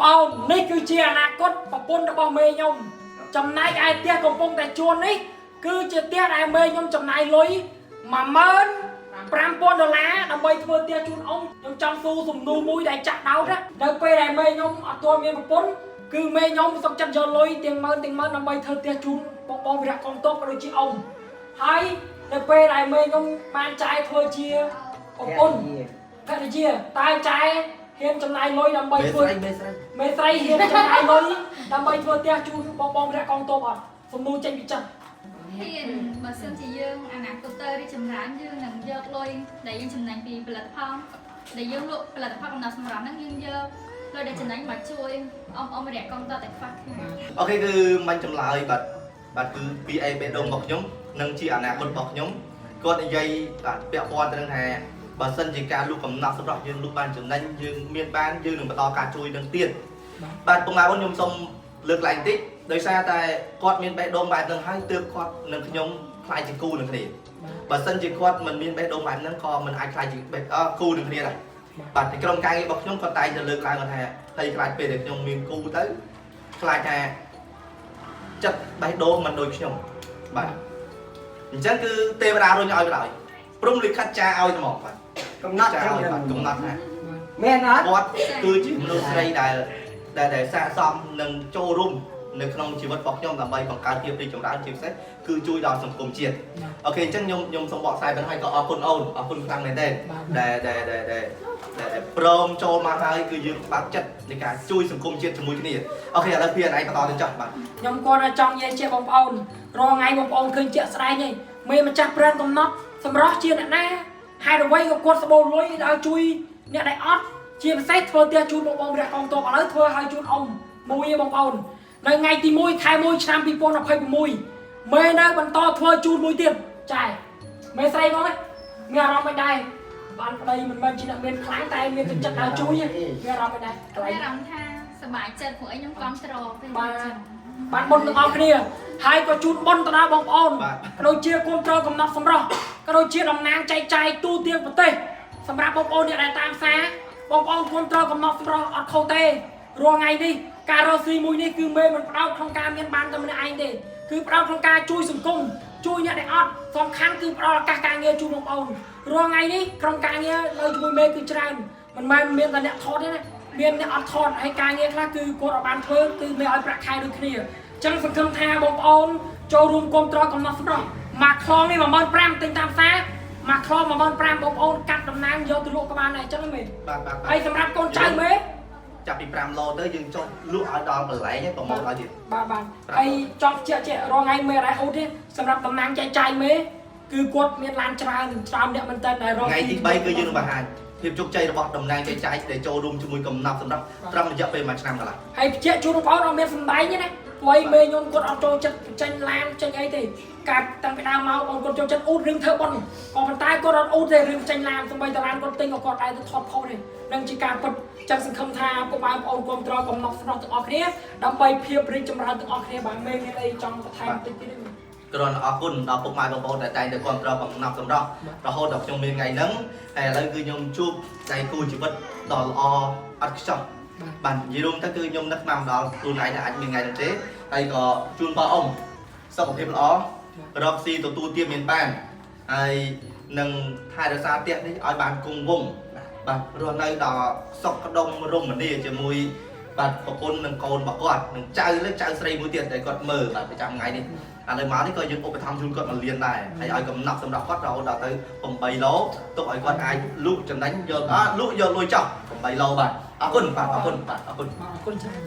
ប្អូននេះគឺជាអនាគតប្រពន្ធរបស់មេខ្ញុំចំណែកឯផ្ទះកំពុងតែជួលនេះគឺជាផ្ទះដែលមេខ្ញុំចំណាយលុយ15000ដុល្លារដើម្បីធ្វើផ្ទះជូនអ៊ំខ្ញុំចង់សួរសំណួរមួយដែលចាក់ដោតណានៅពេលដែលមេខ្ញុំអត់ទាន់មានប្រពន្ធគឺមេខ្ញុំសុខចិត្តយកលុយទាំងម៉ឺនទាំងម៉ឺនដើម្បីធ្វើផ្ទះជូនបងបងវីរៈកងទ័ពក៏ដូចជាអ៊ំហើយនៅពេលដែលមេខ្ញុំបានចាយធ្វើជាប្រពន្ធភរិយាតើចាយហ៊ានចំណាយលុយដើម្បី មេ ធ្វើ ស្រីមេស្រី មេស្រីហ៊ានចំណាយលុយដើម្បីធ្វើផ្ទះជូនបងបងរះកងទ័ពអត់សំណួរចេញពីចិត្ត ហ៊ានបើសិនជាយើងអនាគតទៅរីកចម្រើនយើងនឹងយកលុយដែលយើងចំណេញពីផលិតផលដែលយើងលក់ផលិតផលកំណត់សម្រាប់ហ្នឹងយើងយកលុយដែលចំណេញមកជួយអមអមរយៈកងតតែខ្វះខាត OK គឺមិនចម្លើយបាទបាទគឺពីអេបេដងរបស់ខ្ញុំនិងជាអនាគតរបស់ខ្ញុំគាត់និយាយបាទពាក់ព័ន្ធទៅនឹងថាបើសិនជាការលក់កំណត់សម្រាប់យើងលក់បានចំណេញយើងមានបានយើងនឹងបន្តការជួយនឹងទៀតបាទពុកម៉ែបងខ្ញុំសូមលើកឡើងតិចដោយសារតែគាត់មានបេះដូងបែបហ្នឹងហើយទើបគាត់និងខ្ញុំខ្លាយជាគូនឹងគ្នាបើសិនជាគាត់មិនមានបេះដូងបែបហ្នឹងក៏មិនអាចខ្លាយជាបេះគូនឹងគ្នាដែរបាទទីក្រុមការងាររបស់ខ្ញុំគាត់តែងតែលើកឡើងគាត់ថាហើយខ្លាចពេលដែលខ្ញុំមានគូទៅខ្លាចថាចិត្តបេះដូងមិនដូចខ្ញុំបាទអញ្ចឹងគឺទេវតារុញឲ្យបណ្ដោយព្រំលិខិតចាឲ្យហ្មងបាទ កំណត់ ចាឲ្យបាទកំណត់ថា មែនអត់ គាត់គឺជាមនុស្សស្រីដែលដែលដែលស័ក្តិសមនឹងចូលរួមនៅក្នុងជីវិតរបស់ខ្ញុំដើម្បីបង្កើតភាពរីកចម្រើនជាពិសេសគឺជួយដល់សង្គមជាតិOK អញ្ចឹងខ្ញុំខ្ញុំសូមបកស្រាយប៉ុណ្ណឹងហើយក៏អរគុណអូនអរគុណខ្លាំងមែនទែនដែលដែលដែលដែលដែលព្រមចូលមកហើយគឺយើងបាក់ចិត្តនៃការជួយសង្គមជាតិជាមួយគ្នាOK ឥឡូវពីអនឯងបន្តទៅចុះបាទ ខ្ញុំគាត់តែចង់និយាយជាបងប្អូនរាល់ថ្ងៃបងប្អូនឃើញជាក់ស្ដែងឯងមេម្ចាស់ប្រេនកំណត់សម្រស់ជាអ្នកណាហេតុអ្វីក៏គាត់សបោលុយដល់ជួយអ្នកដែលអត់ជាពិសេសធ្វើផ្ទះជូនបងប្អូនរះកងទ័ពឥឡូវធ្វើឲ្យជូនអ៊ំមួយឯងបងប្អូននៅថ្ងៃទី1ខែ1ឆ្នាំ2026មេនៅបន្តធ្វើជូនមួយទៀតចាមេស្រីមកមានអារម្មណ៍មិនដែរបានប្តីមិនមែនជាអ្នកមានខ្លាំងតែមានទឹកចិត្តដើរជួយមានអារម្មណ៍មិនដែរកន្លែង មានអារម្មណ៍ថាសប្បាយចិត្តព្រោះអីខ្ញុំគ្រប់គ្រងពេល បាទ ចឹង បានបុណ្យទាំងអស់គ្នាហើយក៏ជូនបុណ្យទៅដល់បងប្អូន បាទ ក៏ដូចជាគុំត្រូវកំណត់សម្រស់ក៏ដូចជាតំណាងចែកចាយទូទាំងប្រទេសសម្រាប់បងប្អូនអ្នកដែលតាមសារបងប្អូនគុំត្រូវកំណត់សម្រស់អត់ខុសទេរាល់ថ្ងៃនេះការរកស៊ីមួយនេះគឺមេមិនផ្ដោតក្នុងការមានបានតែម្នាក់ឯងទេគឺផ្ដោតក្នុងការជួយសង្គមជួយអ្នកដែលអត់សំខាន់គឺផ្ដល់ឱកាសការងារជូនបងប្អូនរាល់ថ្ងៃនេះក្រុមការងារនៅជាមួយមេគឺច្រើនមិនមែនមានតែអ្នកថតទេណាមានអ្នកអត់ថតហើយការងារខ្លះគឺគាត់អត់បានធ្វើគឺមេឲ្យប្រាក់ខែដូចគ្នាអញ្ចឹងសង្ឃឹមថាបងប្អូនចូលរួមគាំទ្រកំណត់សម្រស់មួយខ្លងនេះ15000ទិញតាមផ្សារមួយខ្លង15000បងប្អូនកាត់តំណាងយកទៅលក់ក៏បានដែរអញ្ចឹងណាមេ បាទបាទ ហើយសម្រាប់កូនចៅមេ ចាប់ពី5ឡូទៅយើងចុះលក់ឲ្យដល់កន្លែងហើយប្រមូលឲ្យទៀត បាទបាទហើយចង់ជែកជែករាល់ថ្ងៃមេអត់ដែរអូទេសម្រាប់តំណាងចែកចាយមេគឺគាត់មានឡានច្រើនច្រើនអ្នកមែនតើដែលរក ថ្ងៃទី3គឺយើងនឹងបង្ហាញភាពជោគជ័យរបស់តំណាងចែកចាយដែលចូលរួមជាមួយកំណត់សម្រាប់ត្រឹមរយៈពេល1ឆ្នាំកន្លះ ហើយបញ្ជាក់ជូនបងប្អូនអត់មានសំដែងទេណាព្រោះអីមេខ្ញុំគាត់អត់ចូលចិត្តចេញឡានចេញអីទេកាត់តាំងពីដើមមកបងគាត់ចូលចិត្តអ៊ូតរឿងធ្វើប៉ុនក៏ប៉ុន្តែគាត់អត់អ៊ូតទេរឿងចេញឡានសំបីតឡានគាត់ទិញក៏គាត់ដែរទៅថតផុសទេនឹងជាការពិតចឹងសង្ឃឹមថាពុកម៉ែបងប្អូនគ្រប់ត្រកំណត់ស្នោះទាំងអស់គ្នាដើម្បីភាពរីកចម្រើនទាំងអស់គ្នាបាទមេមានអីចង់បន្ថែមតិចទៀតទេមេ គ្រាន់តែអរគុណដល់ពុកម៉ែបងប្អូនដែលតែងតែគាំទ្រកំណត់សម្រាប់រហូតដល់ខ្ញុំមានថ្ងៃហ្នឹងហើយឥឡូវគឺខ្ញុំជួបដៃគូជីវិតដ៏ល្អអត់ខ្ចោះបាទនិយាយរួមទៅគឺខ្ញុំនឹកស្មានដល់ខ្លួនឯងថាអាចមានថ្ងៃហ្នឹងទេហើយក៏ជូនបងអ៊ំសុខភាពល្អរកស៊ីទទួលទានមានបានហើយនឹងថែរក្សាផ្ទះនេះឲ្យបានគង់វង្សបាទរស់នៅដល់សុខដុមរមនាជាមួយបាទប្រពន្ធនិងកូនរបស់គាត់និងចៅលើចៅស្រីមួយទៀតដែលគាត់មើលបាទប្រចាំថ្ងៃនេះ ឥឡូវមកនេះក៏យើងឧបត្ថម្ភជូនគាត់មួយលានដែរហើយឲ្យកំណត់សម្រាប់គាត់រហូតដល់ទៅ8ឡូទុកឲ្យគាត់អាចលក់ចំណេញយកអលក់យកលុយចោះ8ឡូបាទអរគុណបាទអរគុណបាទអរគុណ បាទអរគុណច្រើន